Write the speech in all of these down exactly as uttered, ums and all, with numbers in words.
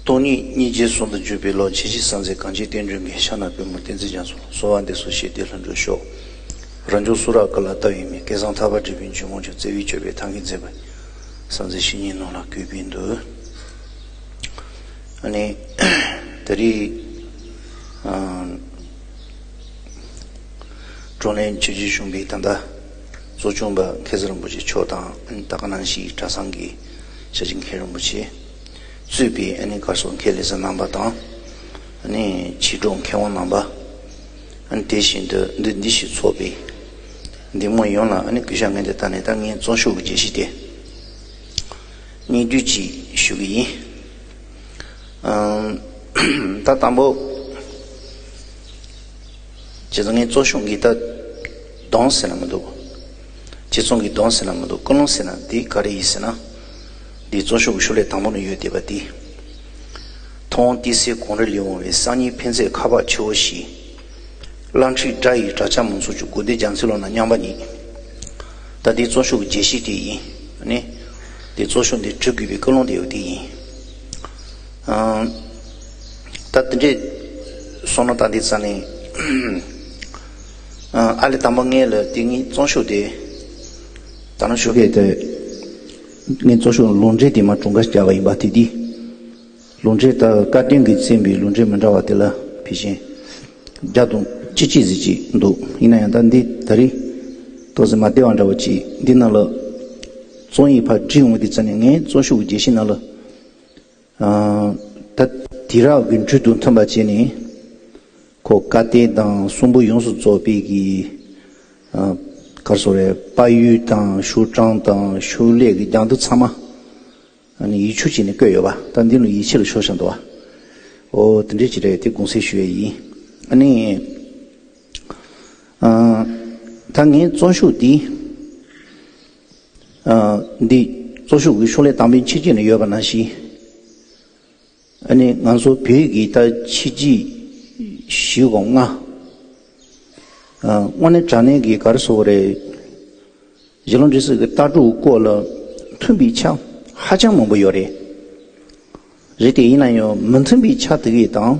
སྟོང་ཉིད་སྙིང་རྗེ་གསུམ་དུ་འཇུག་པའི་བློ། མཁྱེན་བརྩེ་གསལ་མཛད་གངས་ཅན་བསྟན་འགྲོའི་མགོན། ཕྱག་ན་པདྨོ་བསྟན་འཛིན་རྒྱ་མཚོ། གསོལ་བ་འདེབས་སོ་ཞེས་དེ་ལྷུན་གྲུབ་ཤོག་རང་བྱུང་གསུང་རབ་ཀུན་ལ་ལྟ་བའི་མིག་སྐལ་བཟང་ཐར་པ་སྒྲུབ་པའི་ཇོ་མོ་མཆོག་བརྩེ་བས་བསྐྱོད་པའི་ཐབས་མཁས་མཛད་པ། གསལ་མཛད་བཤེས་གཉེན་རྣམས་ལ་གུས་པས་འདུད། ཨ་ནི། ད་རེས། ཨ། བགྲོ་གླེང་ཆོས་རྗེ་གཞུང་པའི་ད་ལྟ་གཙོ་སྐྱོང་པ་མཁན་ཟུར་རིན་པོ་ཆེ་མཆོག་དང་། ད་ག་ནང་བཞིན་གྲྭ་ཚང་གི་ཞབས་ཕྱི་མཁན་རིན་པོ་ཆེ་གཙོས་པའི། ཨ་ནི་གར་སོགས་མཁན་ལས་བྱེད་རྣམ་པ་དང་། ཨ་ནི་ཕྱི་དྲོ་མཁས་དབང་རྣམ་པ། ཨ་ནི་དེ་བཞིན་དུ་འདི་འདི་ཞིག་ཚོགས་པའི་འདེམས་ངོ་ཡོངས་ལ། ཨ་ནི་གུས་ཞབས་ངས་འདི་ལྟ་ནས། ད་ངས་གཙོ་ཤོག་གི་རྒྱས་བཤད་དེ་སྙིང་བསྡུས་ཅིག་ཞུ་གི་ཡིན། ཨམ། ད་དང་པོ། བྱས་ཙང་ངའི་གཙོ་ཤོག་གི་ད་གདོང་ཟེར་ན་མི་འདུག་བྱས་ཙང་གི་གདོང་ཟེར་ན་མི་འདུག་ཀུན་སློང་ཟེར་ན་འདི་ག་རེ་ཡིན་ཟེར་ན། འདི་གཙོ་ཤོག་གི་ཤོག་ལྷེ་དང་པོ་ནས་ཡོད་བསྡད་པ་འདི། ཐུབ་དབང་ཏི་སེ་གངས་རི་ལས་འོངས་པའི། གསར་རྙིང་ཕན་མཛད་ཁ་བ་ཆེ་བོ་ཞིག་བླ་མཁྲིས་དགྲ་ཡི་དྲག་ཆར་མུན་སེལ་གྱུར། དགོས་འདོད་རྒྱ་མཚོའི་ཀློང་ན་མཉམ་པ་ཉིད། ད་འདི་གཙོ་ཤོག་གི་རྒྱས་བཤད་དེ་ཡིན། ཨ་ནི། འདི་གཙོ་ཤོག་འདི་བྲི་དགོས་པའི་ཀུན་སློང་དེ་ཡོད་དེ་ཡིན། ཨང་། ད་དེ་འདྲའི་བསམ་བློ་བཏང་དུས་ཙ་ནས། ཨང་། ཨ་ལས་དང་པོ་ངས་ལ་དེ་ངའི་གཙོ་ཤོག་དེ། ད་ནང་ཞུ་གི་དེ། ངའི་གཙོ་ཤོག་ལུང་འདྲེན་དེ་མ་གྲུང་ག་བྱ་བ་ཡིན་པ་དེ་དེ། ལུང་འདྲེན་ད་བཀའ་བསྟན་གྱིས་མཚོན་པའི་ལུང་འདྲེན་མི་འདྲ་བ་དེ་ལ་ཕལ་ཆེར་བརྒྱ་དང་བཅུ་གཅིག་ཟིན་གྱི་འདུག་ཡིན་ན་ཡང་ད་འདི་ད་རེས་ཏོག་ཙམ་མ་བདེ་བ་འདྲ་བ་ཅིག་འདི་ནང་ལ་རྩོམ་ཡིག་ཕར་བྲིས་འོང་དུས་ཙ་ནས། ངའི་གཙོ་ཤོག་གི་རྒྱས་བཤད་ནང་ལ། ཨ། ད་དུས་རབས་ཀྱི་འགྲོས་དང་མཐུན་པ་བྱས་ནས། ཁོ་བཀའ་བསྟན་དང་གསུང་འབུམ་ཡོངས་སུ་རྫོགས་པའི་གི། ཨ། ག་རེ་ཟེར་རེད། དཔལ་ཡུལ་དང་ཤོག་གྲངས་དང་ཤོག་ལྷེ་གི་རྒྱང་མཐུད་ཚང་མ། ཨ་ནི་ཡིག་ཆོག་བྱས་ནས་བཀོད་ཡོད་པ། ད་འདི་ལ་ཡིད་ཆེས་ལ་ཤོར་བཞག་འདུག་པ། ཨོ་དེ་འདྲའི་ཅིག་རེད། དེ་དགོངས་སེལ་ཞུ་ཡས་ཡིན། ཨ་ནི། ཨ། ད་ངའི་གཙོ་ཤོག་འདི། ཨ། འདི་གཙོ་ཤོག་གི་ཤོག་ལྷེ་དང་པོའི་ཕྱི་རྒྱལ་ནས་ཡོད་པ་ནང་བཞིན། ཨ་ནི་ང་ཚོ་བོད་ཀྱི་ད་ཕྱི་རྒྱལ་བཞི་དང་ལྔ། ཨ། དངོས་གནས་དྲང་གནས་ཀྱི་ག་རེ་ཟེར་དགོས་རེད། གཞིས་ལུས་འབྲེལ་མཛད་ཀྱི་ལྟ་གྲུབ་སྐོར་ལ་མཐུན་པའི་ཆ་ཧ་ཅང་མང་པོ་ཡོད་རེད། རེད་དེ། ཡིན་ན་ཡང་མི་མཐུན་པའི་ཆ་དེ་གས་དང་།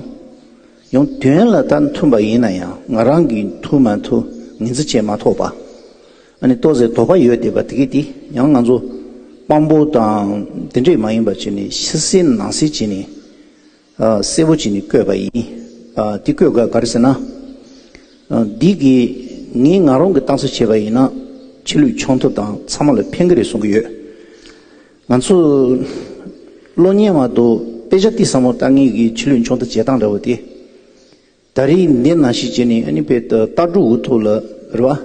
ཡང་དོན་ལ་ད་མཐུན་པ་ཡིན་ན་ཡང་ང་རང་གིས་མཐུན་མ་མཐུན་ངོས་འཛིན་བྱེད་མ་ཐུབ་པ། ཨ་ནི་ཏོག་ཙམ་དོགས་པ་ཡོད་བསྡད་པ་དེ་གས་དེ་ཡང་ང་ཚོ་དཔང་པོ་དང་དེ་འདྲས་མ་ཡིན་པ་བྱས་ནས་ཕྱི་གསལ་ནང་གསལ་བྱས་ནས། ཨ། གསལ་པོ་བྱས་ནས་བཀོད་པ་ཡིན། ཨ། དེ་བཀོད་དགོས་ག་རེ་ཟེར་ན། ཨ། འདི་གིས་ངས་ང་རང་གི་གཏམ་བཤད་བྱས་པ་ཡིན་ན་ཕྱི་ལུས་ཆང་འཐུང་དང་ཚང་མ་ལ་ཕན་གི་རེད་བསམ་གི་ཡོད། ང་ཚོ་གློག་བརྙན་མ་གཏོགས་དཔེ་ཆ་ཏོག་ཙམ་མོ་ལྟ་མཁན་གྱི་ཕྱི་ལུས་ཆང་འཐུང་བྱེད་སྟངས་འདྲ་བོ་དེ། ད་རེས་འདི་ནང་བཞིན་བྱས་ནས། ཨ་ནི་དཔེ་ལྟ་གྲུབ་འོག་ཐོག་ལ་རེད་བ།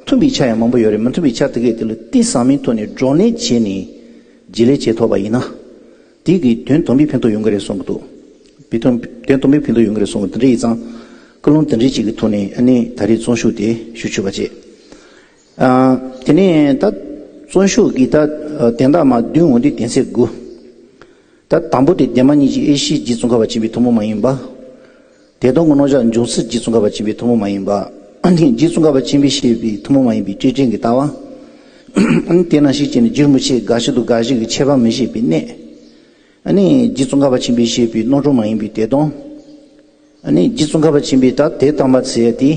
མཐུན་པའི་ཆ་ཡང་མང་པོ་ཡོད་རེད། མི་མཐུན་པའི་ཆ་དེ་གས་དེ་ལ་ཏོག་ཙམ་མོའི་ཐོག་ནས་བགྲོ་གླེང་བྱས་ནས་བརྗེ་ལེན་བྱེད་ཐུབ་པ་ཡིན་ན། དེ་གིས་དོན་དམ་པའི་ཕན་ཐོགས་ཡོང་གི་རེད་བསམ་གི་འདུག་དོན་དམ་པའི་ཕན་ཐོགས་ཡོང་གི་རེད་བསམ་གི། དེ་འདྲ་ཡིན་ཙང་ཀུན་སློང་དེ་འདྲ་ཅིག་གི་ཐོག་ནས། ཨ་ནི་ད་རེས་གཙོ་ཤོག་དེ་ཞུ་ཆོག་པ་བྱས། ཨ། དེ་ནས་ད་གཙོ་ཤོག་གི་ད་དོན་དག་མར་བསྡུས་འོང་དུས་དོན་ཚན་དགུ། ད་དང་པོ་དེ་འདན་མ་གཉིས་ཀྱི་དབྱེ་གཞི་རྗེ་ཙོང་ཁ་པ་ཆེན་པོའི་ཐུན་མོང་མ་ཡིན་པ། དད་སྟོབས་ཀྱི་རྣམ་གཞག་འབྱུང་ཚུལ་རྗེ་ཙོང་ཁ་པ་ཆེན་པོའི་ཐུན་མོང་མ་ཡིན་པ། ཨ་ནི་རྗེ་ཙོང་ཁ་པ་ཆེན་པོས་བཤད་པའི་ཐུན་མོང་མ་ཡིན་པའི་སྤྲོས་བྲལ་གྱི་ལྟ་བ། ཨ་ནི་དེ་ནང་བཞིན་བྱས་ནས་རྗེ་རིན་པོ་ཆེས་དགག་བྱ་དང་དགག་བཞག་གི་ཁྱད་པར་མི་ཤེས་པའི་གནད། ཨ་ནི་རྗེ་ཙོང་ཁ་པ་ཆེན་པོས་བཤད་པའི་རྣམ་གྲངས་མ་ཡིན་པའི་དད་སྟོབས། ཨ་ནི་རྗེ་ཙོང་ཁ་པ་ཆེན་པོས་ད་དེ་དམ་པ་ཟེར་ཡ་དེ་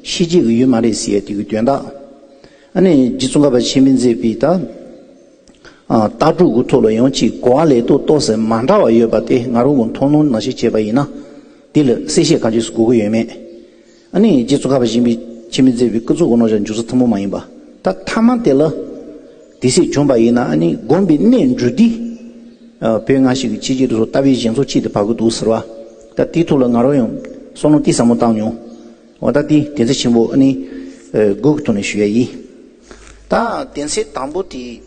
ཤེས་བྱེད་ཀྱི་ཡུལ་མ་རེད་ཟེར་ཡ་དེ་གི་དོན་དག། ཨ་ནི་རྗེ་ཙོང་ཁ་པ་ཆེན་པོས་མཛད་པའི་ད། ཨ། ལྟ་གྲུབ་ཀྱི་ཐོག་ལ་ཡང་ཅིག་གོ་བ་ལེན་སྟངས་ཏོག་ཙམ་མ་འདྲ་བ་ཡོད་པ་དེ་ང་རང་གི་མཐོང་སྣང་ནང་བཞིན་བྱས་པ་ཡིན་ན། དེ་ལ་གསལ་བཤད་གང་ཅི་ཞིག་དགོས་ཀྱི་ཡོད་མེད། ཨ་ནི་རྗེ་ཙོང་ཁ་པ་ཆེན་པོས་ཆེན་པོས་མཛད་པའི་ཀུན་རྫོབ་ཀྱི་རྣམ་གཞག་འཇོག་ཚུལ་ཐུན་མོང་མ་ཡིན་པ། ད་མཐའ་མ་དེ་ལ་དེ་སྲིད་བྱུང་བ་ཡིན་ན། ཨ་ནི་དགོངས་པའི་གནད་འགྲུབ་དུས། ཨ། བོད་སྔ་ཕྱི་གི་ཆོས་བརྒྱུད་དེ་ཚོ་ལྟ་བའི་གཞི་ཚོགས་གཅིག་ཏུ་བབས་ཀྱི་འདུག་ཟེར་བ། ད་དེའི་ཐོག་ལ་ང་རང་ཡང་བསམ་བློ་ཏོག་ཙམ་མོ་བཏང་མྱོང་། འོ་ད་དེ་དོན་ཚན་ཆེན་པོ་ཨ་ནི། ཨ། དགུ་གི་ཐོག་ནས་ཞུ་ཡ་ཡིན། ད་དོན་ཚན་དང་པོ་དེ།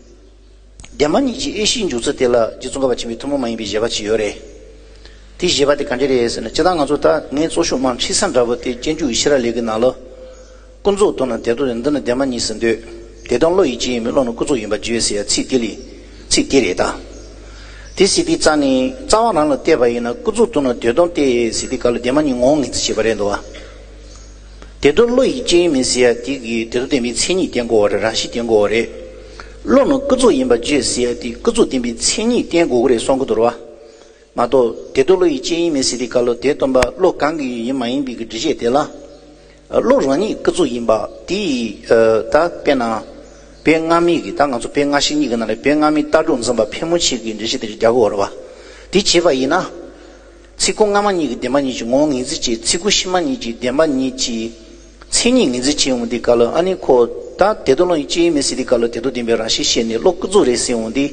འདན་མ་གཉིས་ཀྱི་དབྱེ་གཞི་འཇོག་ཚུལ་དེ་ལ་རྗེ་ཙོང་ཁ་པ་ཆེན་པོའི་ཐུན་མོང་མ་ཡིན་པའི་བཞེད་པ་ཅིག་ཡོད་རེད། དེ་བཞེད་པ་དེ་གང་འདྲ་རེད་ཟེར་ན། སྤྱིར་བཏང་ང་ཚོ་ད་ངའི་གཙོ་ཤོག་མར་ཕྱེ་ས་འདྲ་པོ་དེ་སྤྱོད་འཇུག་གི་ཤེས་རབ་ལེའུ་གི་ནང་ལ། ཀུན་རྫོབ་དོན་ནི་དོན་དམ་ཡིན། འདི་ནི་འདན་མ་གཉིས་སུ་འདོད། དོན་དམ་བློ་ཡིས་ཅི་ཡིན་མིན། བློ་ནི་ཀུན་རྫོབ་ཡིན་པར་བརྗོད་ཟེར་ཡ་ཚིག་དེ་ལས། ཚིག་དེ་རེད་ད། དེ་ཟེར་དུས་ཙ་ནས་རྩ་བ་རང་ལ་བལྟས་པ་ཡིན་ན། ཀུན་རྫོབ་དོན་ནི་དོན་དམ་སྟེ་ཟེར་དུས་སྐབས་ལ་འདན་མ་གཉིས་ངོ་བོ་ངོས་འཛིན་བྱས་པ་རེད་འདུག་བ། དོན་དམ་བློ་ཡིས་ཅི་ཡིན་མིན་ཟེར་ཡ་དེ་གིས་དོན་དམ་བདེན་པའི་མཚན་ཉིད་བསྟན་དགོས་པ་རེད། རང་བཞིན་བསྟན་དགོས་པ་རེད། བློ་ནི་ཀུན་རྫོབ་ཡིན་པར་བརྗོད་ཟེར་ཡ་དེ་ཀུན་རྫོབ་བདེན་པའི་མཚན་ཉིད་བསྟན་དགོས་ཀྱི་རེད་བསམ་གྱི་འདུག་བ། མ་གཏོགས་དེ་དུ་བློ་ཡི་སྐྱེ་ཡིན་མིན་ཟེར་དུས་སྐབས་ལ་དེ་སྟོན་པ་བློ་གང་གི་ཡིན་མ་ཡིན་པའི་གི་འགྲེལ་བཤད་དེ་ལ། བློ་རང་ཉིད་ཀུན་རྫོབ་ཡིན་པ་དེ་ཡི་ད་དཔེར་ན། དཔེ་སྔ་མའི་གི་ད་ང་ཚོ་དཔེ་སྔ་ཕྱི་གཉིས་ཀྱི་ནང་ལ་དཔེ་སྔ་མའི་ལྟ་གྲུབ་འཛིན་པ་ཕལ་མོ་ཆེ་གི་འགྲེལ་བཤད་དེ་རྒྱག་གི་ཡོད་རེད་བ། དེ་བྱས་པ་ཡིན་ན། ཚིག་ཀུན་སྔ་མ་གཉིས་ཀྱི་བདེན་པ་གཉིས་ཀྱི་ངོ་བོ་ངོས་འཛིན་བྱེད། ཚིག་ཀུན་ཕྱི་མ་གཉིས་ཀྱི་བདེན་པ་གཉིས་ཀྱི་མཚན་ཉིད་ངོས་འཛིན་བྱེད་འོང་དུས་སྐབས་ལ། ཨ་ནི་ཁོ་ད་དེ་དུ་བློ་ཡི་སྐྱེ་ཡིན་མིན་ཟེར་དུས་སྐབས་ལ་དེ་དུ་བདེན་པའི་རང་བཞིན་ཤེས་ནས་བློ་ཀུན་རྫོབ་རེད་ཟེར་འོང་དུས།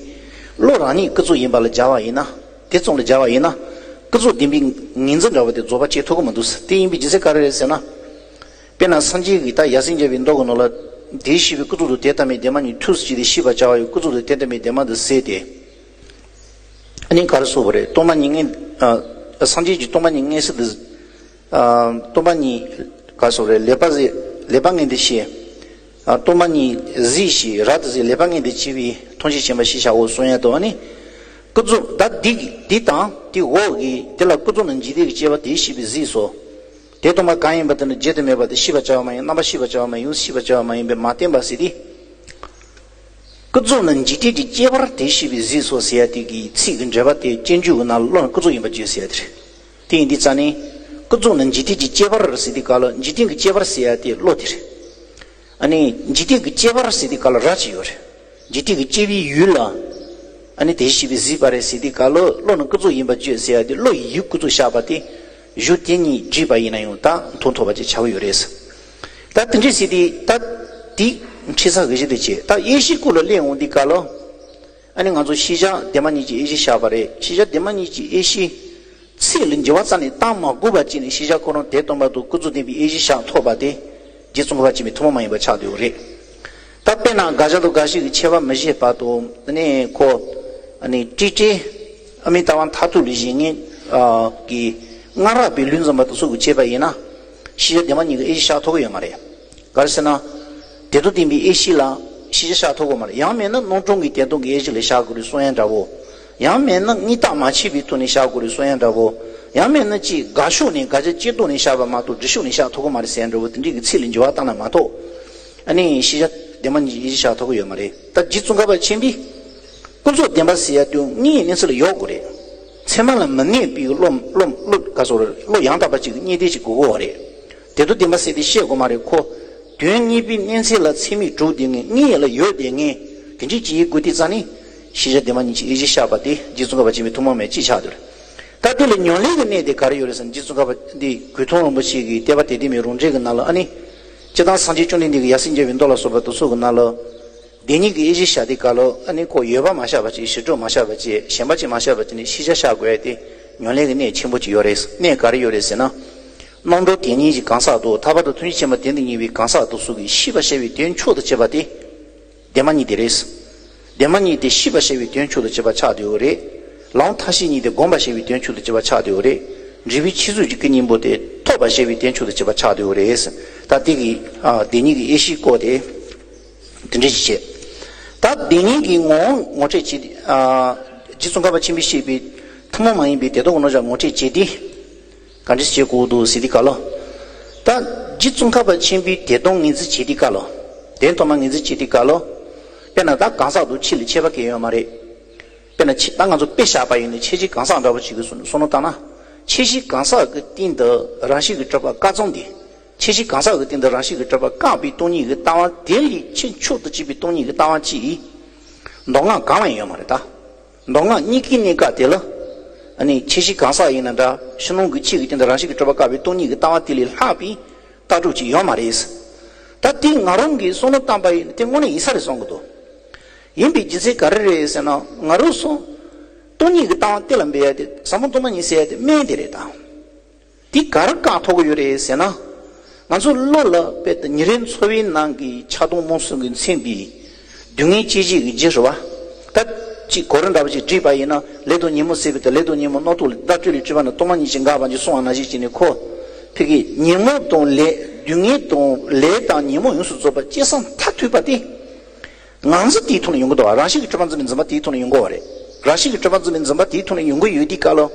བློ་རང་ཉིད་ཀུན་རྫོབ་ཡིན་པ་ལ་སྦྱར་བ་ཡིན་ན། དེ་ཙམ་ལ་སྦྱར་བ་ཡིན་ན། ཀུན་རྫོབ་བདེན་པའི་ངོས་འཛིན་འདྲ་བ་དེ་རྫོགས་པ་བྱེད་ཐུབ་ཀྱི་མི་འདུག་དེ་ཡིན་པའི་རྒྱུ་མཚན་ག་རེ་རེད་ཟེར་ན། དཔེར་ན་སངས་རྒྱས་ཀྱིས་ད་ཡབ་སྲས་མཇལ་བའི་མདོ་གི་ནང་ལ། དེ་ཤེས་པའི་ཀུན་རྫོབ་ཏུ་དེ་ལྟ་མིན་བདེན་པ་གཉིས་ཐུགས་སུ་ཆུད་དེ་ཤེས་པར་བྱ་བ་ཡི་ཀུན་རྫོབ་ཏུ་དེ་ལྟ་མིན་བདེན་པ་འདི་ཟད་དེ། ཨ་ནི་ག་རེ་གསུངས་པ་རེད། སྟོང་པ་ཉིད་མངོན། ཨ། སངས་རྒྱས་ཀྱིས་སྟོང་པ་ཉིད་མངོན་གསལ་དུ། ཨ། སྟོང་པ་ཉིད། ག་རེ་གསུངས་པ་རེད། ལེགས་པར་གཟིགས། ལེགས་པར་མངོན་དུ་བྱས། ཨ། སྟོང་པ་ཉིད་གཟིགས་ཤིང་རབ་ཏུ་གཟིགས། ལེགས་པར་མངོན་དུ་བྱས་པས་ཐམས་ཅད་མཁྱེན་པ་ཞེས་བྱའོ་གསུངས་ཡ་དང་། ཨ་ནི། ཀུན་རྫོབ་ད་འདི་འདི་དང་དེ་འོག་གི་དེ་ལ་ཀུན་རྫོབ་ནི་འཇིག་རྟེན་གྱི་སྐྱེ་བ་དེ་ཤེས་པས་གཟིགས་སོ། དེ་སྟོང་པ་གང་ཡིན་པ་དེ་ནི་བརྗོད་དུ་མེད་པ་སྟེ་ཤེས་པར་བྱ་བ་མ་ཡིན། རྣམ་པར་ཤེས་པར་བྱ་བ་མ་ཡིན། ཡུལ་ཤེས་པར་བྱ་བ་མ་ཡིན་པས་མ་བསྟན་པ་ཟེར་ཏེ། ཀུན་རྫོབ་ནི་འཇིག་རྟེན་གྱི་སྐྱེ་བར་དེ་ཤེས་པས་གཟིགས་སོ་ཟེར་ཡ་དེ་གི་ཚིག་གི་འགྲེལ་པ་དེ་སྤྱོད་འཇུག་གི་ནང་ལ་བློ་ནི་ཀུན་རྫོབ་ཡིན་པར་བརྗོད་ཟེར་ཡ་དེ་རེད། དེ་ཡིན་དུས་ཙང་ནས་ཀུན་རྫོབ་ནི་འཇིག་རྟེན་གྱི་སྐྱེ་བར་ཟེར་དུས་སྐབས་ལ་འཇིག་རྟེན་གྱི་སྐྱེ་བར་ཟེར་ཡ་དེ་བློ་དེ་རེད། ཨ་ནི་འཇིག་རྟེན་གྱི་སྐྱེ་བར་ཟེར་དུས་སྐབས་ལ་ར་ཅིག་ཡོད་རེད། འཇིག་རྟེན་གྱི་སྐྱེ་བའི་ཡུལ་ལ། ཨ་ནི་དེ་ཤེས་པས་གཟིགས་པ་རེད་ཟེར་དུས་སྐབས་ལ་བློ་ནི་ཀུན་རྫོབ་ཡིན་པར་བརྗོད་ཟེར་ཡ་དེ་བློ་ཡི་ཡུལ་ཀུན་རྫོབ་བཞག་པ་དེ། གཞུང་དེ་གཉིས་བསྒྲིགས་པ་ཡིན་ན་ཡང་ད་དོན་ཐོབ་པ་ཅིག་ཆགས་ཀྱི་ཡོད་རེད། ད་དེ་འདྲ་ཟེར་དུས་ད་དེ་ཁྲིད་ས་གི་གཞི་དེ་བྱས། ད་དབྱེ་གཞི་ཀུན་ལ་སླེབས་འོང་དུས་སྐབས་ལ། ཨ་ནི་ང་ཚོ་ཤེས་བྱ་བདེན་པ་གཉིས་ཀྱི་དབྱེ་གཞི་བཞག་པ་རེད། ཤེས་བྱ་བདེན་པ་གཉིས་ཀྱི་དབྱེ་གཞི། ཚིག་ལ་འགྱུར་བ་རྩ་ནས་བཏང་མ་དགོས་པ་བྱས་ནས་ཤེས་བྱ་ཁོ་རང་དེ་སྟོན་པ་དང་ཀུན་རྫོབ་བདེན་པའི་དབྱེ་གཞི་བཞག་ཐུབ་པ་དེ། རྗེ་ཙོང་ཁ་པ་ཆེན་པོའི་ཐུན་མོང་མ་ཡིན་པ་ཆགས་བསྡད་ཡོད་རེད། ད་དཔེར་ན་དགག་བྱ་དང་དགག་བཞག་གི་ཁྱད་པར་མི་ཤེས་པ་དང་། ཨ་ནི་ཁོ། ཨ་ནི་ཀྲིག་ཀྲི། ཨ་མི་ལྟ་བ་མཐར་ཐུག་ལ་བཞེད་མཁན། ཨ། གི། སྔ་རབས་པའི་ལུགས་འཛིན་པ་དེ་ཚོ་གིས་བྱས་པ་ཡིན་ན། ཤེས་བྱ་བདེན་པ་གཉིས་ཀྱི་དབྱེ་གཞི་བཞག་ཐུབ་ཀྱི་ཡོད་མ་རེད། ག་རེ་ཟེར་ན། དེ་དང་ལྡན་པའི་དབྱེ་གཞི་ལ་ཤེས་བྱ་བཞག་ཐུབ་ཀྱི་མ་རེད། ཡང་མིན་ན་རྣམ་གྲངས་ཀྱི་བདེན་སྟོང་གི་དབྱེ་གཞི་ལ་བཞག་དགོས་རེད་གསུང་ཡ་འདྲ་བོ། ཡང་མིན་ན་དངོས་བཏགས་མ་ཕྱེ་བའི་ཐོག་ནས་བཞག་དགོས་རེད་གསུང་ཡ་འདྲ་བོ། ཡང་མིན་ན་ཅིག་དགག་ཕྱོགས་ནས་དགག་བྱ་སྤྱིར་བཏང་ནས་བཞག་པ་མ་གཏོགས་སྒྲུབ་ཕྱོགས་ནས་བཞག་ཐུབ་ཀྱི་མ་རེད་ཟེར་ཡ་འདྲ་བོ་དེ་འདྲའི་གི་ཚིག་ལ་འགྱུར་བ་བཏང་ན་མ་གཏོགས། ཨ་ནི་ཤེས་བྱ་བདེན་པ་གཉིས་ཀྱི་དབྱེ་གཞི་བཞག་ཐུབ་ཀྱི་ཡོད་མ་རེད། ད་རྗེ་ཙོང་ཁ་པ་ཆེན་པོས། ཀུན་རྫོབ་བདེན་པ་ཟེར་ཡ་དེ་དངོས་ཡོད་གནས་ཚུལ་ལ་ཡོད་དགོས་རེད། ཚད་མ་ལ་མི་གནས་པའི་བློ་བློ་བློ་ག་སོགས་རེད། བློ་ཡང་དག་པ་ཅིག་གི་རྙེད་དེ་ཅིག་དགོས་ཀྱི་ཡོད་རེད། དེ་དུ་བདེན་པ་ཟེར་ཏེ་བཤད་དགོས་མ་རེད་ཁོ། དོན་གཉིས་པོའི་གནས་ཚད་ལ་ཚད་མས་གྲུབ་བསྡད་མཁན། དངོས་ཡོད་ལ་ཡོད་བསྡད་མཁན། དེ་འདྲའི་ཅིག་ཡིན་དགོས་དུས་ཙང་ནི། ཤེས་བྱ་བདེན་པ་གཉིས་ཀྱི་དབྱེ་གཞི་བཞག་པ་དེ་རྗེ་ཙོང་ཁ་པ་ཆེན་པོའི་ཐུན་མོང་མ་ཡིན་པ་ཅིག་ཆགས་འདུག་ད་དེ་ལ་ཉམས་ལེན་གྱི་གནད་དེ་ག་རེ་ཡོད་རེད་ཟེར་ན། རྗེ་ཙོང་ཁ་པ་འདི་གོས་ཐུང་རིན་པོ་ཆེ་གི་བསྟན་པ་དད་ལྡན་མའི་རང་འགྲེལ་གྱི་ནང་ལ། ཨ་ནི། སྤྱིར་བཏང་སངས་རྒྱས་བཅོམ་ལྡན་འདས་ཀྱིས་ཡབ་སྲས་མཇལ་བའི་མདོ་ལ་སོགས་པ་དེ་ཚོ་གི་ནང་ལ། བདེན་གཉིས་ཀྱི་དབྱེ་གཞི་བཞག་དུས་སྐབས་ལ། ཨ་ནི་ཁོ་ཡོད་པ་མ་བཞག་པ་བྱས། བྱེ་བྲག་མ་བཞག་པ་བྱས། ཞེན་པ་ཅིག་མ་བཞག་པ་བྱས་ནས་ཤེས་བྱ་བཞག་དགོས་ཡ་དེ་ཉམས་ལེན་གྱི་གནད་ཆེན་པོ་ཅིག་ཡོད་རེད། གནད་ག་རེ་ཡོད་རེད་ཟེར་ན། རྣམ་གྲངས་དེ་ཉིད་ཀྱི་གང་ཟག་དང་། ཐར་པ་དང་ཐམས་ཅད་མཁྱེན་པ་དོན་དུ་གཉེར་བའི་གང་ཟག་དེ་ཚོ་གིས་ཤེས་པར་བྱ་བའི་དོན་མཆོག་ཏུ་བྱེད་པ་དེ། བདེན་པ་གཉིས་དེ་རེད། བདེན་པ་གཉིས་དེ་ཤེས་པར་བྱ་བའི་དོན་མཆོག་ཏུ་བྱེད་པ་ཆགས་བསྡད་ཡོད་རེད། ལམ་ཐབས་ཤེས་གཉིས་དེ་སྒོམ་པར་བྱ་བའི་དོན་མཆོག་ཏུ་བྱེད་པ་ཆགས་བསྡད་ཡོད་རེད། འབྲས་བུའི་ཁྱད་གསོད་ཀྱི་སྐུ་གཉིས་པོ་དེ་ཐོབ་པར་བྱ་བའི་དོན་མཆོག་ཏུ་བྱེད་པ་ཆགས་བསྡད་ཡོད་རེད། ད་དེ་གི། ཨ། བདེན་གཉིས་ཀྱི་དབྱེ་གཞི་བཀོད་དེ། དེ་འདྲ་ཞིག་བྱས། ད་བདེན་གཉིས་ཀྱི་ངོ་བོ་ངོ་སྤྲོད་བྱེད། ཨ། རྗེ་ཙོང་ཁ་པ་ཆེན་པོས་བཤད་པའི་ཐུན་མོང་མ་ཡིན་པའི་བདེན་སྟོང་གི་རྣམ་གཞག་ངོ་སྤྲོད་བྱེད་དུས། ག་འདྲ་བྱེད་དགོས་འདུག་ཟེར་དུས་སྐབས་ལ། ད་རྗེ་ཙོང་ཁ་པ་ཆེན་པོས་བདེན་སྟོང་ངོས་འཛིན་བྱེད་དུས་སྐབས་ལ། བདེན་སྟོང་མ་ངོས་འཛིན་བྱེད་དུས་སྐབས་ལ། དཔེར་ན་ད་གང་ཟག་དང་ཁྱི་ལ་ཁྱད་པར་གང་ཡང་ཡོད་མ་རེད། དཔེར་ན་ཁྱི། ད་ང་ཚོ་དཔེ་བཞག་པ་ཡིན་ན་ཁྱད་གཞི་གང་ཟག་འདྲ་པོ་ཅིག་གི་བསམ་བློ་བཏང་ན། ཁྱད་གཞི་གང་ཟག་གི་སྟེང་དུ་རང་བཞིན་གྱིས་གྲུབ་པ་བཀག་ཙམ་དེ། ཁྱད་གཞི་གང་ཟག་གི་སྟེང་དུ་རང་བཞིན་གྱིས་གྲུབ་པ་བཀག་པའི་སྟོང་ཉིད་ཀྱི་ལྟ་བ་དེ་ལས་ཁྱད་མཆོག་ཏུ་གཅིག་པའི་སྟོང་ཉིད་ཀྱི་ལྟ་བ་གཅིག་ཡིན། མདོ་སྔགས་གང་ལ་ཡང་ཡོད་མ་རེད་ད། མདོ་སྔགས་གཉིས་ཀའི་གནས་སྐབས་དེ་ལ། ཨ་ནི་ཁྱད་གཞི་གང་ཟག་ཡིན་ན་འདྲ། ཕྱི་ནང་གི་ཆོས་ཀྱི་སྟེང་དུ་རང་བཞིན་གྱིས་གྲུབ་པ་བཀག་པའི་སྟོང་ཉིད་ཀྱི་ལྟ་བ་དེ་ལས་ལྷག་པའི་ལྟ་གྲུབ་ཅིག་ཡོད་མ་རེད། ད་དེ་ང་རང་གིས་བསམ་བློ་བཏང་པ་ཡིན་ན་དེ་དངོས་གནས་ཡིན་ས་རེད་བསམ་གྱི་འདུག་ཡིན་པའི་རྒྱུ་མཚན་ག་རེ་རེད་ཟེར་ན། ང་རང་ཚོ་སྟོང་ཉིད་ཀྱི་ལྟ་བ་གཏན་ལ་འབེབས་ཡ་དེ། ཟབ་མོ་སྟོང་པ་ཉིད་ཟེར་ཡ་དེ་སྨན་དེ་རེད་ད། དེ་ག་རེ་བཀག་ཐུབ་ཀྱི་ཡོད་རེད་ཟེར་ན། ང་ཚོ་བློ་ལ་དཔེ་ད་ཉིན་རེའི་འཚོ་བའི་ནང་གི་ཆགས་སྡང་རྨོངས་གསུམ་གྱིས་མཚན་པའི་སྡུག་བསྔལ་སྐྱེད་བྱེད་ཀྱི་རྒྱུ་རེད་བ། ད་ཅིག་གོ་རིམ་འདྲ་པོ་ཅིག་བསྒྲིགས་པ་ཡིན་ན། ལས་དང་ཉོན་མོངས་ཟད་པའི་དོན། ལས་དང་ཉོན་མོངས་རྣམ་རྟོག་ལས། བརྡ་སྤྲོད་ལས་གྲོལ་བ་ན། སྟོང་པ་ཉིད་ཀྱིས་འགགས་པ་ཉིད་གསུངས་པ་ནང་བཞིན་བྱས་ནས། ཁོ་ཕ་གི་ཉོན་མོངས་དང་ལས། སྡུག་བསྔལ་དང་ལས་དང་ཉོན་མོངས་ཡོངས་སུ་རྫོགས་པ་སྐྱེ་ས་མཐར་ཐུག་པ་དེ། ང་ཚོ་དེའི་ཐོག་ནས་ཡོང་གི་འདུག་བ། རང་བཞིན་གྱིས་གྲུབ་པར་འཛིན་པའི་འཛིན་པ་དེའི་ཐོག་ནས་ཡོང་གི་ཡོད་རེད། རང་བཞིན་གྱིས་གྲུབ་པར་འཛིན་པའི་འཛིན་པ་དེའི་ཐོག་ནས་ཡོང་གི་ཡོད་དུས་སྐབས་ལ།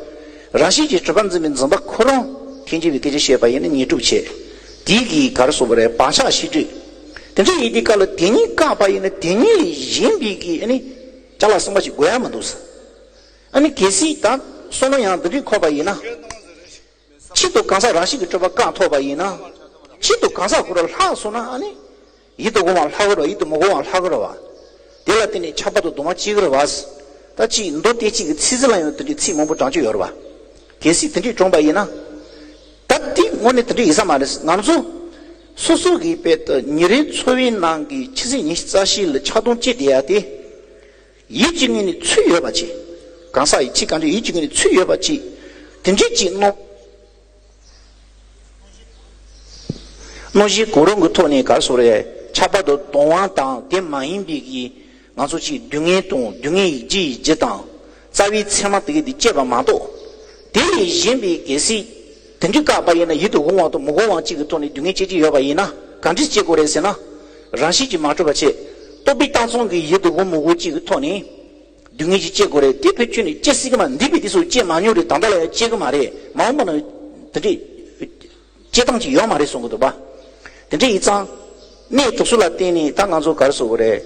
རང་བཞིན་གྱིས་གྲུབ་པར་འཛིན་པའི་འཛིན་པ་ཁོ་རང་ཐེག་ཆེན་པའི་སྐད་ཆ་བཤད་པ་ཡིན་ན་ཉོན་སྒྲིབ་བྱེད། དེའི་གི་ག་རེ་ཟེར་དགོས་རེད། བག་ཆགས་ཞི་དྲོད། དེ་འདྲ་ཡིན་དུས་སྐབས་ལ་དེ་གཉིས་བཀག་པ་ཡིན་ན་དེ་གཉིས་ལས་གཞན་པའི་གི་ཨ་ནི་ཅ་ལག་གསུམ་པ་ཞིག་དགོས་ཡ་མི་འདུག་ཟེར། ཨ་ནི་གལ་སྲིད་ད་ བསམ་བློ་ཡང་འདི་འདྲས་འཁོར་བ་ཡིན་ན། ཆེད་དུ་གང་ཟག་རང་བཞིན་གྱི་སྤྲོས་པ་བཀག་ཐུབ་པ་ཡིན་ན། ཆེད་དུ་གང་ཟག་ཁོ་རང་ལྷག་སོང་ན་ཨ་ནི། ཡིད་དུ་འོང་བ་ལྷག་གི་རེད་བ། ཡིད་དུ་མི་འོང་བ་ལྷག་གི་རེད་བ། དེ་ལ་བརྟེན་ནས་ཁྱབ་པ་དང་ལྡང་བ་སྐྱེ་གི་རེད་བ། ད་ཅིག་མདོ་སྡེ་གཅིག་གི་ཚིག་གཟིགས་ལ་ཡང་དེ་འདྲའི་ཚིག་མང་པོ་བགྲང་རྒྱུ་ཡོད་རེད་བ། གལ་སྲིད་དེ་འདྲས་བགྲངས་པ་ཡིན་ན། ད་དེ་དངོས་གནས་དེ་འདྲས་ཡིན་ས་མ་རེད། ང་ཚོ་སོ་སོ་གི་དཔེ་དེ་ཉིན་རེའི་འཚོ་བའི་ནང་གི་ཆུ་ཚོད་ཉི་ཤུ་རྩ་བཞི་ལ་ཆག་སྡང་སྐྱེས་བསྡད་ཡ་དེ། ཡིད་ཀྱི་ངོས་ནས་ཚུད་ཡོད་པ་ཅིག་གང་ཟག་ཡིད་ཆེས་གང་ཅི་ཡིད་ཀྱི་ངོས་ནས་ཚུད་ཡོད་པ་ཅིག་དེ་འདྲས་ཅིག་གནང་། གནོད་གཞི་གང་རུང་གི་ཐོག་ནས་ག་རེ་ཟེར་དགོས་རེད། ཁྱབ་པ་དང་ལྡང་བ་དང་དེ་མ་ཡིན་པའི་གི་ང་ཚོ་ཅིག་སྡུག་བསྔལ་དང་སྡུག་བསྔལ་ཡི་རྒྱུ་ཡི་རྒྱུ་དང་རྩ་བའི་མཚན་མ་དེ་གི་དེ་སྐྱེས་པ་མ་གཏོགས། དེ་ལས་གཞན་པའི་གལ་སྲིད་དེ་འདྲའི་བཀག་པ་ཡིན་ན་ཡིད་དུ་འོང་བ་དང་མི་འོང་བ་གཅིག་གི་ཐོག་ནས་སྡུག་བསྔལ་སྐྱེ་གི་ཡོད་པ་ཡིན་ན་ག་འདྲས་སྐྱེ་དགོས་རེད་ཟེར་ན། རང་བཞིན་གྱིས་མ་གྲུབ་པ་བྱས། རྟོག་པས་བཏང་ཙམ་གྱི་ཡིད་དུ་འོང་མི་འོང་གཅིག་གི་ཐོག་ནས། སྡུག་བསྔལ་ཅིག་སྐྱེ་དགོས་རེད། དེ་བེད་སྤྱོད་ནས་སྐྱེ་སྲིད་ཀྱི་མ་འདས་པའི་དུས་སུ་སྐྱེ་མ་མྱོང་རེད། ད་ལྟ་ལ་ཡང་སྐྱེ་གི་མ་རེད། མ་འོངས་པ་ན་དེ་འདྲའི་སྐྱེ་སྟངས་ཅིག་ཡོད་མ་རེད་གསུང་གི་འདུག་པ། དེ་འདྲའི་ཡིན་ཙང་། གནས་དེ་ཚོ་ལ་བརྟེན་ནས་ད་ང་ཚོ་ག་རེ་ཟེར་དགོས་རེད།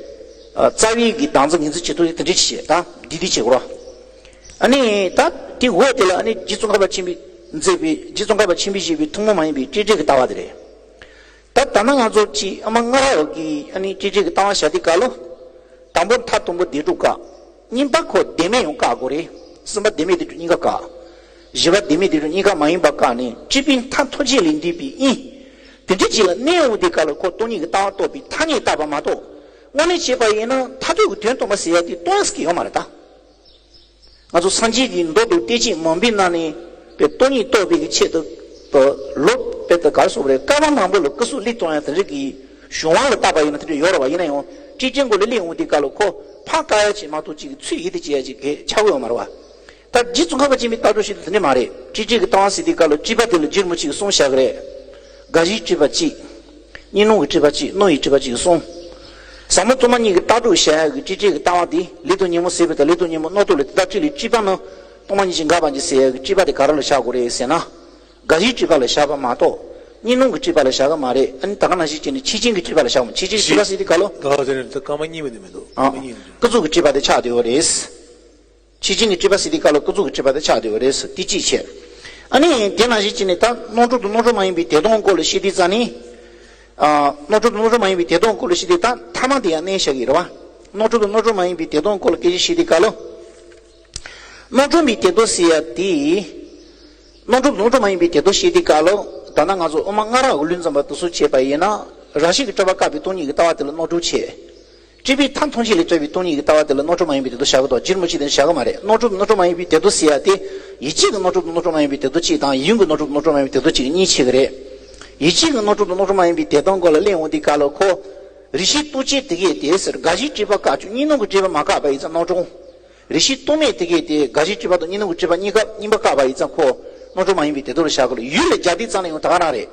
ཨ། རྩ་བའི་གི་བདག་འཛིན་ངོས་འཛིན་བྱེད་ཐུབ་ཡ་དེ་འདྲའི་ཅིག་བྱེད་ད་འདི་འདི་བྱེད་དགོས་ར། ཨ་ནི་ད་དེ་འོག་དེ་ལ་ཨ་ནི་རྗེ་ཙོང་ཁ་པ་ཆེན་པོས་མཛད་པའི་རྗེ་ཙོང་ཁ་པ་ཆེན་པོས་བཞེད་པའི་ཐུན་མོང་མ་ཡིན་པའི་སྤྲོས་བྲལ་གྱི་ལྟ་བ་དེ་རེད། ད་ད་ནང་ང་ཚོ་ཅིག་ཨ་མ་ལྔ་རག་གི་ཨ་ནི་སྤྲོས་བྲལ་གྱི་ལྟ་བ་བཞག་དུས་སྐབས་ལ། དང་པོ་མཐའ་དང་པོ་བདེ་དྲུག་བཀག་གཉིས་པ་ཁོ་བདེན་མེད་ཡང་བཀག་དགོས་རེད། གསུམ་པ་བདེན་མེད་བདེ་དྲུག་གཉིས་ཀ་བཀག་བཞི་པ་བདེན་མེད་བདེ་དྲུག་གཉིས་ཀ་མ་ཡིན་པ་བཀག་ནས་སྤྲོས་པའི་མཐའ་ཐམས་ཅད་ལས་འདས་པའི་དབྱིངས། དེ་འདྲ་ཅིག་ལ་གནས་འོང་དུས་སྐབས་ལ་ཁོ་སྟོང་ཉིད་ཀྱི་ལྟ་བ་རྟོགས་པའི་ཐ་སྙད་བཏགས་པ་མ་གཏོགས། དངོས་གནས་བྱས་པ་ཡིན་ན་མཐར་ཐུག་གི་དོན་སྟོང་པ་ཟེར་ཡ་དེ་སྟོང་ཡ་ཟེར་གྱི་ཡོད་མ་རེད་ད། ང་ཚོ་སངས་རྒྱས་ཀྱི་མདོ་དང་བསྟན་བཅོས་མང་པོའི་ནང་ནས་པའི་སྟོང་ཉིད་རྟོགས་པའི་གི་ཆེད་དུ་ལོ་དཔེ་དེ་ག་རེ་ཟེར་དགོས་རེད། བསྐལ་པ་མང་པོ་ལ་སྐུ་གཟུགས་སླེབས་གཏོང་ཡ་དེ་རིགས་ཀྱི་གཞུང་དབང་ལ་བཏགས་པ་ཡིན་ན་དེ་འདྲ་ཡོད་རེད་བ། ཡིན་ན་ཡང་སྤྲོས་བྲལ་སྒོ་ལས་སླེབས་འོང་དུས་སྐབས་ལ་ཁོ་ཕར་བཀག་ཡ་ཅིག་མ་གཏོགས་ཅིག་གི་ཚུར་ཡིད་དུ་བྱེད་ཡ་ཅིག་གི་ཆགས་ཡོད་མ་རེད་བ། ད་རྗེ་ཙོང་ཁ་པ་ཆེན་པོའི་ལྟ་གྲུབ་བཤད་དུས་དེ་འདྲ་མ་རེད། སྤྲོས་བྲལ་གྱི་ལྟ་བ་ཟེར་དུས་སྐབས་ལ་སྤྲོས་པ་དེ་ལ་རྗེ་རིན་པོ་ཆེས་གསུམ་བཞག་གི་རེད། དགག་གཞིའི་སྤྲོས་པ་གཅིག་གཉིས་སྣང་གི་སྤྲོས་པ་གཅིག་སྣང་བའི་སྤྲོས་པ་གཅིག་གསུམ། ཟབ་མོ་གཙང་མ་གཉིས་ཀྱི་ལྟ་གྲུབ་བྱ་ཡག་གི་སྤྲོས་བྲལ་གྱི་ལྟ་བ་འདི་ལས་དང་ཉོན་མོངས་ཟད་པ་དང་ལས་དང་ཉོན་མོངས་རྣམ་རྟོག་ལས་དེ་དག་སྤྲོས་ལས་སྤྲོས་པ་ནི་སྟོང་པ་ཉིད་ཀྱིས་འགག་པ་ཉིད་ཟེར་ཡག་གི་སྤྲོས་པ་དེ་ག་རེ་ལ་བཞག་དགོས་རེད་ཟེར་ན། དགག་གཞིའི་སྤྲོས་པ་ལ་བཞག་པ་མ་གཏོགས་གཉིས་སྣང་གི་སྤྲོས་པ་ལ་བཞག་གི་མ་རེད། ཨ་ནི་ད་ག་ནང་བཞིན་བྱས་ནས་ཆོས་ཅན་གྱི་སྤྲོས་པ་ལ་བཞག་མ། ཆོས་ཅན་གྱི་སྤྲོས་པ་ཟེར་དུས་སྐབས་ལ། ད་དེ་ནི་ད་སྐར་མ་གཉིས་པ་དེ་མི་འདུག་ཨ། སྐར་མ་གཉིས་ཡིན་འདུག་ཀུན་རྫོབ་ཀྱི་སྤྲོས་པ་དེ་ཆགས་བསྡད་ཡོད་རེད། ཆོས་ཅན་གྱི་སྤྲོས་པ་ཟེར་དུས་སྐབས་ལ་ཀུན་རྫོབ་ཀྱི་སྤྲོས་པ་དེ་ཆགས་བསྡད་ཡོད་རེད་ཟེར་དེ་གཅིག་བྱས། ཨ་ནི་དེ་ནང་བཞིན་བྱས་ནས་ད་རྣམ་གྲོལ་དང་རྣམ་གྲོལ་མ་ཡིན་པའི་བདེ་སྟོང་སྐོར་ལ་བཤད་དུས་ཙང་ནི། ཨ། རྣམ་གྲོལ་དང་རྣམ་གྲོལ་མ་ཡིན་པའི་བདེ་སྟོང་སྐོར་ལ་བཤད་དུས་ད་ཐ་མ་དེ་ཡང་གནས་བཞག་གི་རེད་བ། རྣམ་གྲོལ་དང་རྣམ་གྲོལ་མ་ཡིན་པའི་བདེ་སྟོང་སྐོར་ལ་སྐད་ཆ་བཤད་དུས་སྐབས་ལ། རྣམ་གྲོལ་མའི་བདེ་སྟོང་ཟེར་ཡ་དེ། རྣམ་གྲོལ་དང་རྣམ་གྲོལ་མ་ཡིན་པའི་བདེ་སྟོང་བཤད་དུས་སྐབས་ལ། ད་ལྟ་ང་ཚོ་དབུ་མ་སྔ་རག་གི་ལུགས་འཛིན་པ་དེ་ཚོས་བྱས་པ་ཡིན་ན། རང་བཞིན་གྱིས་སྤྲོས་པ་བཀག་པའི་སྟོང་ཉིད་ཀྱི་ལྟ་བ་དེ་ལ་རྣམ་གྲོལ་བྱས། སྤྲོས་པའི་མཐའ་ཐམས་ཅད་ལས་གྲོལ་བའི་སྟོང་ཉིད་ཀྱི་ལྟ་བ་དེ་ལ་རྣམ་གྲོལ་མ་ཡིན་པའི་བདེ་སྟོང་བཞག་གི་འདུག་རྗེ་རིན་པོ་ཆེ་དེ་བཞག་གི་མ་རེད། རྣམ་གྲོལ་རྣམ་གྲོལ་མ་ཡིན་པའི་བདེ་སྟོང་ཟེར་ཡ་དེ། ཡིད་ཆེས་ཀྱི་རྣམ་གྲོལ་དང་རྣམ་གྲོལ་མ་ཡིན་པའི་བདེ་སྟོང་གཅིག་དང་ཡིད་མངོན་གྱི་རྣམ་གྲོལ་དང་རྣམ་གྲོལ་མ་ཡིན་པའི་བདེ་སྟོང་གཅིག་གཉིས་ཕྱེ་གི་རེད། ཡིད་ཆེས་ཀྱི་རྣམ་གྲོལ་དང་རྣམ་གྲོལ་མ་ཡིན་པའི་བདེ་སྟོང་སྐོར་ལ་གླེང་འོང་དུས་སྐབས་ལ་ཁོ། རེ་ཞིག་རྟོག་བཅས་དེ་གས་དེ་ཟེར་དགག་གཞིའི་སྤྲོས་པ་བཀག་ཆོག་གཉིས་སྣང་གི་སྤྲོས་པ་མ་བཀག་པ་ཡིན་ཙང་རྣམ་གྲོལ། རེ་ཞིག་རྟོག་མེད་དེ་གས་དེ་དགག་གཞིའི་སྤྲོས་པ་དང་གཉིས་སྣང་གི་སྤྲོས་པ་གཉིས་ཀ་གཉིས་པ་བཀག་པ་ཡིན་ཙང་ཁོ། རྣམ་གྲོལ་མ་ཡིན་པའི་བདེ་སྟོང་ལ་བཞག་གི་ལ་ཡུལ་ལ་སྦྱར་དུས་ཙང་ལ་ཡང་ད་ག་རང་རེད།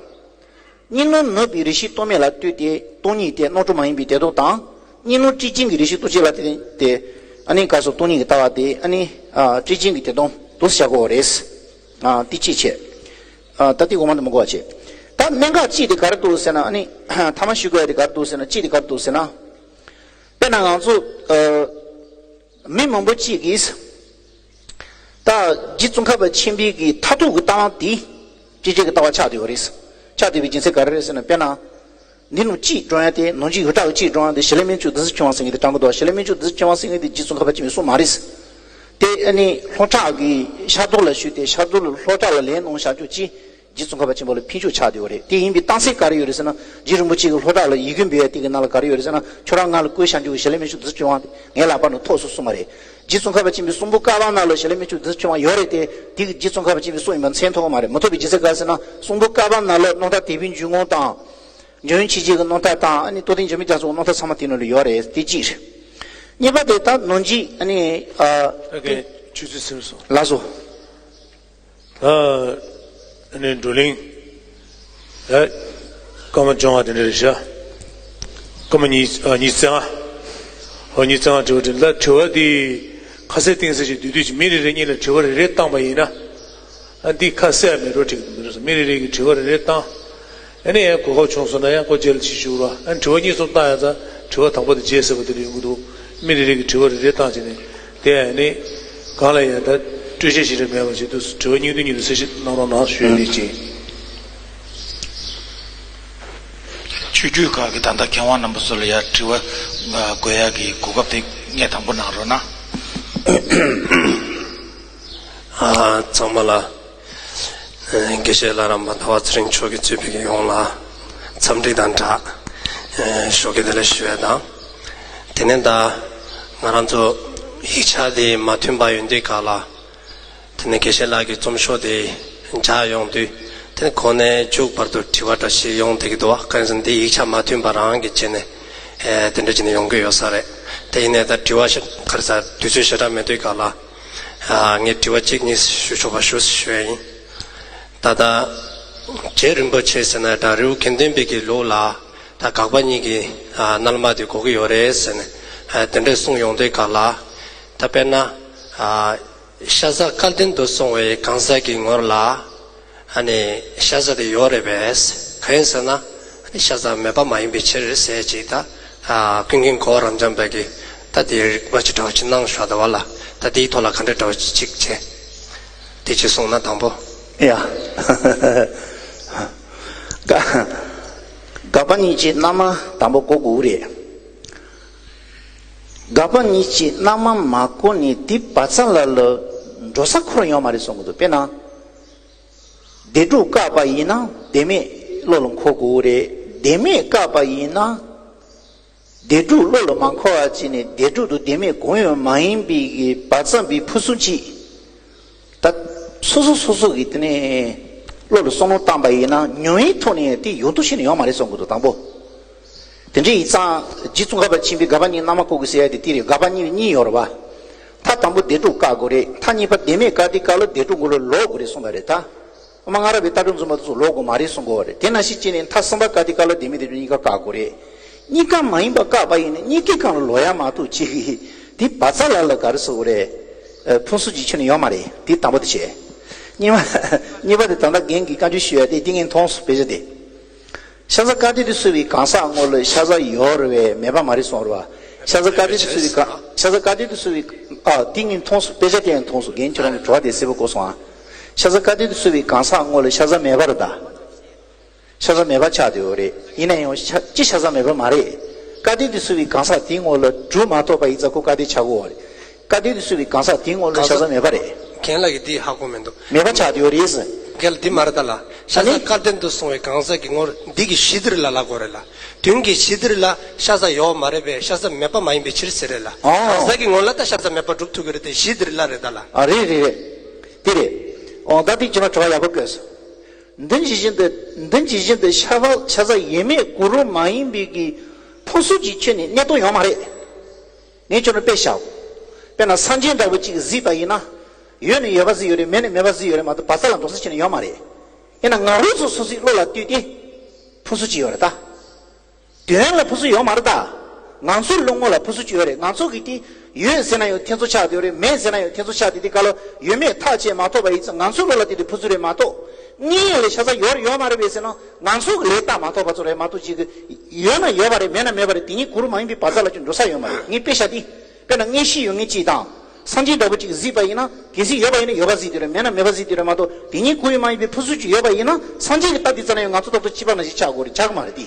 གཉིས་སྣང་ནུབ་པའི་རེ་ཞིག་རྟོག་མེད་ལ་ལྟོས་ཏེ་སྟོང་ཉིད་དེ་རྣམ་གྲོལ་མ་ཡིན་པའི་བདེ་སྟོང་དང་། གཉིས་སྣང་སྤྲོས་ཅན་གྱི་རེ་ཞིག་རྟོག་བཅས་ལ་ལྟོས་ཏེ། ཨ་ནི་ག་སོགས་སྟོང་ཉིད་ཀྱི་ལྟ་བ་དེ་ཨ་ནི། ཨ། སྤྲོས་ཅན་གྱི་བདེ་སྟོང་དུ་བཞག་དགོས་རེད། ཨ། དེ་གཅིག་བྱས། ཨ། ད་དེ་འོག་མ་དེ་མི་གོ་བ་བྱས། ད་གནད་འགག་གཅིག་དེ་ག་རེ་འདུག་ཟེར་ན་ཨ་ནི། ཐ་མ་ཞུ་དགོས་ཡ་དེ་ག་རེ་འདུག་ཟེར་ན་གཅིག་དེ་ག་རེ་འདུག་ཟེར་ན། དཔེར་ན་ང་ཚོ། ཨ། མི་མང་པོ་གཅིག་གིས། ད་རྗེ་ཙོང་ཁ་པ་ཆེན་པོའི་གི་མཐར་ཐུག་གི་ལྟ་བ་དེ། སྤྲོས་བྲལ་གྱི་ལྟ་བ་ཆགས་བསྡད་ཡོད་རེད། ཆགས་བསྡད་པའི་རྒྱུ་མཚན་ག་རེ་རེད་ཟེར་ན་དཔེར་ན། འདི་ནང་གཅིག་བགྲང་ཡ་དེ་ནང་གཅིག་ཡོངས་གྲགས་ཀྱི་གཅིག་བགྲང་ཡ་དེ་ཞལ་ལས་སྨན་མཆོག་བདུད་རྩི་ཆོས་དབང་ཟེར་མཁན་དེ་བགྲང་གི་འདུག་ཞལ་ལས་སྨན་མཆོག་བདུད་རྩི་ཆོས་དབང་ཟེར་མཁན་དེ་རྗེ་ཙོང་ཁ་པ་ཆེན་པོའི་གསུང་མ་རེད། དེ་ཨ་ནི་ལྷོ་བྲག་གི་ཤར་རྫོང་ལ་བཞུགས་ཏེ་ཤར་རྫོང་ལ་ལྷོ་བྲག་ལ་ལན་གནང་བཞག་ཆོག་ཅིག་རྗེ་ཙོང་ཁ་པ་ཆེན་པོ་ལ་ཕན་ཆོད་ཆགས་བསྡད་ཡོད་རེད། དེ་ཡིན་པའི་རྟགས་མཚན་ག་རེ་ཡོད་རེད་ཟེར་ན། རྗེ་རིན་པོ་ཆེ་གིས་ལྷོ་བྲག་ལ་ཡིག་མགོན་འབུལ་ཡ་དེ་གི་ནང་ལ་ག་རེ་ཡོད་རེད་ཟེར་ན། ཁྱོད་རང་ང་ལ་བསྐུར་བཞག་རྒྱུ་གི་ཞལ་ལས་སྨན་མཆོག་བདུད་རྩི་ཆོས་དབང་དེ་ངའི་ལག་པ་ནས་ཐོབ་སོང་གསུངས་པ་རེད། རྗེ་ཙོང་ཁ་པ་ཆེན་པོའི་གསུང་འབུམ་བསྐལ་པ་ནང་ལ་ཞལ་ལས་སྨན་མཆོག་བདུད་རྩི་ཆོས་དབང་ཡོད་རེད་དེ། དེ་གི་རྗེ་ཙོང་ཁ་པ་ཆེན་པོའི་གསུང་ཡིན་པ་མཚན་ཐོགས་མ་རེད། མི་ཐོབ་པའི་རྒྱུ་མཚན་ག་རེ་ཟེར་ན། གསུང་འབུམ་བསྐལ་པ་ནང་ལ་རྣམ་ཐར་དད་པའི་འཇུག་ངོགས་དང་། འཇམ་དབྱངས་ཆོས་རྗེ་གི་རྣམ་ཐར་དང་ཨ་ནི་རྟོགས་ལྡན་འཇིགས་མེད་རྒྱ་མཚོ་གི་རྣམ་ཐར་ཚང་མ་དེ་ནང་ལ་ཡོད་རེད། དེ་གཅིག་རེད། གཉིས་པ་དེ་ད་ནང་གཅིག་ཨ་ནི། ཨ། ཨ་ཀེ་ཆུ་ཚོད་ཟིན་སོང་། ལགས་སོ། ད་ཨ་ནི་བགྲོ་གླེང་། ཨ། སྐར་མ་བཅོ་ལྔ་དེ་འདྲ་རེད་ཤག་སྐར་མ་ཉི་ཨ་ཉི་ཤུ་རྩ་ལྔ། ཨོ་ཉི་ཤུ་རྩ་ལྔ་དྲི་བ་དྲིས་ལ། དྲི་བ་འདི་ཁ་གསལ་གཏིང་གསལ་ཞིག་བསྡུས་བསྡུས་ཀྱིས་མི་རེ་རེ་གཉིས་ལ་དྲི་བ་རེ་རེ་བཏང་པ་ཡིན་ན། ཨ་འདི་ཁ་གསལ་མེད་འགྲོ་འགྲིག་གི་མི་འདུག་མི་རེ་རེ་གིས་དྲི་བ་རེ་རེ་བཏང་། ཨ་ནི་ཡང་གོ་སྐབས་བྱུང་སོང་ན་ཡང་ཁོ་རྗེས་ལ་ཅིག་ཞུ་རོགས། ཨ་ནི་དྲི་བ་གཉིས་གསུམ་བཏང་ཡ་ཙང་དྲི་བ་དང་པོ་དེ་བརྗེད་ཟེར་བ་དེ་འདྲ་ཡོང་གི་འདུག་མི་རེ་རེ་གིས་དྲི་བ་རེ་རེ་བཏང་བྱས་ནས་དེ་ཨ་ནི་གང་ལ་ཡང་ད་ སྤྲོས་བཤད་ཞིག་རེ་མེད་པ་བྱེད་དུས་དྲི་བ་སྙིང་བསྡུས་སྙིང་བསྡུས་གསལ་བཤད་གནང་རོགས་གནང་ཞུ་ཡས་དེ་ཅིག་ཆོས་བརྒྱུད་ཁག་གི་ད་ལྟ་མཁས་དབང་རྣམ་པ་ཚོ་ལ་ཡར་དྲི་བ་འགོད་ཡག་གི་གོ་སྐབས་དེ་ངས་དང་པོ་གནང་རོགས་གནང་། ཨ། ཚང་མ་ལ། ཨ། དགེ་བཤེས་ལྷ་རམས་པ་ཟླ་བ་ཚེ་རིང་མཆོག་གིས་གཙོས་པའི་གི་ཡོངས་ལ་འཚམས་འདྲི་དང་སྦྲགས། ཨ། ཞོགས་ཀའི་བདེ་ལེགས་ཞུ་ཡས་དང་། དེ་ནས་ད་ང་རང་ཚོ་ཡིག་ཆ་དེ་མ་ཐོན་པ་ཡོད་དུས་སྐབས་ལ། དེ་ནས་དགེ་བཤེས་ལགས་ཀྱི་རྩོམ་ཤོག་དེ་མཇལ་ཡོང་དུས། དེ་ནས་གོང་ནས་མཇུག་བར་དུ་དྲི་བ་འདྲ་ཞིག་ཡོང་བསྡད་ཀྱི་འདུག་བ། གང་ཡིན་ཟེར་ན་འདི་ཡིག་ཆ་མ་ཐོན་པ་རང་གི་བྱས་ནས། ཨེ། དེ་འདྲ་བྱས་ནས་ཡོང་གི་ཡོད་ས་རེད། དེ་ཡིན་ནའི་ད་དྲི་བ་ཞིག་ག་རེ་ཟེར། དུས་ཚོད་ཞེ་དྲག་མེད་དུས་སྐབས་ལ། ཨ། ངས་དྲི་བ་གཅིག་གཉིས་ཞུ་ཆོག་པ་ཞུ་ཞུ་ཡ་ཡིན། ད་ལྟ་རྗེ་རིན་པོ་ཆེ་ཟེར་ན་ད་རི་བོ་དགེ་ལྡན་པའི་གི་ལུགས་ལ་ད་དགག་པ་གཉིས་ཀྱི། ཨ། རྣལ་མ་དེ་དགོས་ཀྱི་ཡོད་རེད་ཟེར་ནས། ཨ། དེ་འདྲས་གསུངས་ཡོང་དུས་སྐབས་ལ། ད་དཔེར་ན། ཨ། ཤ་ཟ་སྐལ་ལྡན་དུ་སོང་བའི་གང་ཟག་གི་ངོར་ལ། ཨ་ནི་ཤ་ཟ་དེ་ཡོད་རེད་པས། གང་ཡིན་ཟེར་ན། ཨ་ནི་ཤ་ཟ་མེད་པ་མ་ཡིན་པའི་ཕྱིར་ཟེར་ཅིག་ད། ཨ། ཀུན་མཁྱེན་གོ་བ་རབ་འབྱམས་པས་ཀྱི་ད་དེ་རིགས་པ་ཅིག་འདྲ་བ་ཅིག་གནང་བཞག་འདུག་བ་ལ། ད་དེའི་ཐོག་ལ་ག་འདྲ་འདྲ་བ་ཅིག་བྱས། དེ་ཅིག་གསུངས་ན་དང་པོ། ཡ། དགག་པ་གཉིས་ཀྱི་རྣལ་མ་དང་པོ་གོ་དགོས་རེད། དགག་པ་གཉིས་ཀྱི་རྣལ་མ་མ་གོ་ནས་དེ་བ་ཚ་ལ་ལ་འགྲོ་ས་ཁོ་རང་ཡོད་མ་རེད་གསུང་གི་འདུག་དཔེར་ན། བདེན་གྲུབ་བཀག་པ་ཡིན་ན་བདེན་མེད་བློ་ལ་འཁོར་དགོས་རེད། བདེན་མེད་བཀག་པ་ཡིན་ན། བདེན་གྲུབ་བློ་ལ་མ་འཁོར་བ་བྱས་ནས་བདེན་གྲུབ་དང་བདེན་མེད་གང་ཡང་མ་ཡིན་པའི་གི་བ་ཚ་བའི་ཕུན་སུམ་ཅིག་ད་སོ་སོ་སོ་སོ་གི་དེ་ནས་བློ་ལ་བསམ་བློ་བཏང་པ་ཡིན་ན་ཉོན་ཡིད་ཐོག་ནས་དེ་ཡོང་དུ་ཤེས་ནས་ཡོང་མ་རེད་གསུང་གི་འདུག་དང་པོ། དེ་འདྲའི་ཡིག་ཚང་རྗེ་ཙོང་ཁ་པ་ཆེན་པོའི་དགག་པ་གཉིས་རྣལ་མ་བཀོད་དགོས་ཟེར་ཡ་དེ་དེ་རེད། དགག་པ་གཉིས་གཉིས་ཡོད་རེད་བ། མཐའ་དང་པོ་བདེན་གྲུབ་བཀག་དགོས་རེད། མཐའ་གཉིས་པ་བདེན་མེད་བཀག་དུས་སྐབས་ལ་བདེན་གྲུབ་མགོ་ལ་ལོག་དགོས་རེད་གསུངས་པ་རེད་ད། སྔ་མ་སྔ་རབས་པའི་ལྟ་གྲུབ་འཛིན་པ་དེ་ཚོ་ལོག་དགོས་མ་རེད་གསུང་གི་ཡོད་རེད། དེ་ནང་བཞིན་བྱས་ནས་མཐའ་གསུམ་པ་བཀག་དུས་སྐབས་ལ་བདེན་མེད་བདེན་གྲུབ་གཉིས་ཀ་བཀག་དགོས་རེད། གཉིས་ཀ་མ་ཡིན་པ་བཀག་པ་ཡིན་ན་གཉིས་ཀའི་སྒང་ལ་ལོག་ཡ་མ་གཏོགས་ཅིག་དེ་བ་ཚ་ལ་ལ་ག་རེ་ཟེར་དགོས་རེད། ཨ། ཕུན་སུམ་ཅིག་ཁྱོན་ནས་ཡོད་མ་རེད། དེ་དང་པོ་དེ་བྱས། གཉིས་པ། གཉིས་པ་དེ་ད་ལྟ་རྒན་གྱིས་བཀའ་འགྱུར་ཞུ་ཡ་དེ་དེ་ངས་མཐོང་སོང་དཔེ་ཆ་དེ། ཤ་ཟ་སྐལ་ལྡན་དུ་གསོལ་བའི་གང་ཟག་ངོ་ལ་ཤ་ཟ་ཡོད་རེད་པས་མེད་པ་མ་རེད་གསུངས་རེད་བ། ཤ་ཟ་སྐལ་ལྡན་དུ་གསོལ་བའི་གང་། ཤ་ཟ་སྐལ་ལྡན་དུ་གསོལ་བའི། ཨ། དེ་ངས་མཐོང་སོང་། དཔེ་ཆ་དེ་ཡང་མཐོང་སོང་། རྒན་ཁྱོད་རང་གི་དྲི་བ་དེ་གསལ་པོ་གོ་སོང་ཨ། ཤ་ཟ་སྐལ་ལྡན་དུ་གསོལ་བའི་གང་ཟག་ངོ་ལ་ཤ་ཟ་མེད་པ་རེད་ད། ཤ་ཟ་མེད་པ་ཆགས་བསྡད་ཡོད་རེད། ཡིན་ན་ཡང་ཤ་ཅི་ཤ་ཟ་མེད་པ་མ་རེད། སྐལ་ལྡན་དུ་གསོལ་བའི་གང་ཟག་དེའི་ངོ་ལ་གྲུབ་མ་ཐོབ་པ་ཡིན་ཙང་ཁོ་སྐལ་ལྡན་ཆགས་ཀྱི་ཡོད་རེད། སྐལ་ལྡན་དུ་གསོལ་བའི་གང་ཟག་དེའི་ངོ་ལ་ཤ་ཟ་མེད་པ་རེད། རྒན་ལགས་ཀྱིས་འདི་ཧ་གོ་མི་འདུག་མེད་པ་ཆགས་བསྡད་ཡོད་རེད་ཟེར། རྒན་ལགས་འདི་མ་རེད་ད་ལ། ཤ་ཟ་སྐལ་ལྡན་དུ་སོང་བའི་གང་ཟག་གི་ངོར་འདི་གི་གཞི་འདིར་ལ་ལ་གོ་རེད་ལ། དོན་གྱི་གཞི་འདིར་ལ་ཤ་ཟ་ཡོད་མ་རེད་པས་ཤ་ཟ་མེད་པ་མ་ཡིན་པའི་ཕྱིར་ཟེར་རེད་ལ། ཨོ། གང་ཟག་གི་ངོ་ལ་ད་ཤ་ཟ་མེད་པ་སྒྲུབ་ཐུབ་ཀྱི་རེད་དེ་གཞི་འདིར་ལ་རེད་ད་ལ། ཨ། རེད་རེད་རེད། དེ་རེད། ཨོ། ད་དེ་ཁྱོད་རང་དྲི་བ་ཡག་པོ་བཀོད་སོང་། འདི་ཇི་བཞིན་དུ། འདི་ཇི་བཞིན་དུ་ཤ་བ་ཤ་ཟ་ཡོད་མེད་གུ་རུ་མ་ཡིན་པའི་གི་ཕུན་སུམ་ཅིག་ཁྱོན་ནས་གནས་སྟངས་ཡོད་མ་རེད། ངས་ཁྱོད་ལ་དཔེ་བཞག་དཔེར་ན་སངས་རྒྱས་འདྲ་བོ་ཅིག་གཟིགས་པ་ཡིན་ན། ཡོད་ན་ཡོད་པ་གཟིགས་ཡོད་རེད། མེད་ན་མེད་པ་གཟིགས་ཡོད་རེད་མ་གཏོགས་བ་ཚ་ལ་འགྲོ་ས་ཁྱོན་ནས་ཡོད་མ་རེད། ཡིན་ན་ང་རང་ཚོ་སོ་སོའི་བློ་ལ་ལྟོས་ཏེ། ཕུན་སུམ་ཅིག་ཡོད་རེད་ད། དོན་ལ་ཕུན་སུམ་ཡོད་མ་རེད་ད། ང་ཚོའི་བློ་ངོ་ལ་ཕུན་སུམ་ཅིག་ཡོད་རེད། ང་ཚོ་གིས་དེ་ཡོད་ཟེར་ན་ཡང་ཐེ་ཚོམ་ཆགས་བསྡད་ཡོད་རེད། མེད་ཟེར་ན་ཡང་ཐེ་ཚོམ་ཆགས་བསྡད་དེ་ག་ལ་ཡོད་མེད་ཐག་བཅད་མ་ཐུབ་པ་ཡིན་ཙང་ང་ཚོའི་བློ་ལ་དེ་དེ་ཕུན་སུམ་རེད་མ་གཏོགས། དངོས་ཡོད་ལ་ཤ་ཟ་ཡོད་རེད་ཡོད་མ་རེད་པས་ཟེར་ན་ང་ཚོ་གི་ལས་བལྟ་མ་ཐུབ་པ་ཚོ་རེད་མ་གཏོགས་ཅིག་གི་ཡོད་ན་ཡོད་པ་རེད། མེད་ན་མེད་པ་རེད། དེ་གཉིས་གུ་རུ་མ་ཡིན་པའི་བ་ཚ་ལ་ཅིག་འགྲོ་ས་ཡོད་མ་རེད། ངས་དཔེ་བཞག་དེ། དཔེར་ན་མངོན་ཤེས་ཡོད་མཁན་གཅིག་དང་། སངས་རྒྱས་འདྲ་བོ་ཅིག་གཟིགས་པ་ཡིན་ན་གལ་སྲིད་ཡོད་པ་ཡིན་ན་ཡོད་པ་གཟིགས་དེ་རེད། མེད་ན་མེད་པ་གཟིགས་དེ་རེད་མ་གཏོགས་དེ་གཉིས་གུ་རུ་མ་ཡིན་པའི་ཕུན་སུམ་ཅིག་ཡོད་པ་ཡིན་ན་སངས་རྒྱས་ཀྱི་ལྟ་དུས་ཙམ་ན་ཡང་ང་ཚོ་ལྟ་བུ་ཅིག་པ་ན་ཞིག་ཆགས་དགོས་རེད། ཆགས་ཀྱི་མ་རེད་དེ།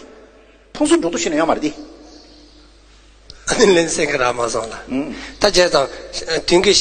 ཕུན་སུམ་འགྲོ་འདུག་ཤེས་ན་ཡོད་མ་རེད་དེ། ཨ་ནི་ལན་སེང་གི་ར་མ་སོང་ལ། ཨང་། ད་བྱས་ཙང་དོན་གྱི་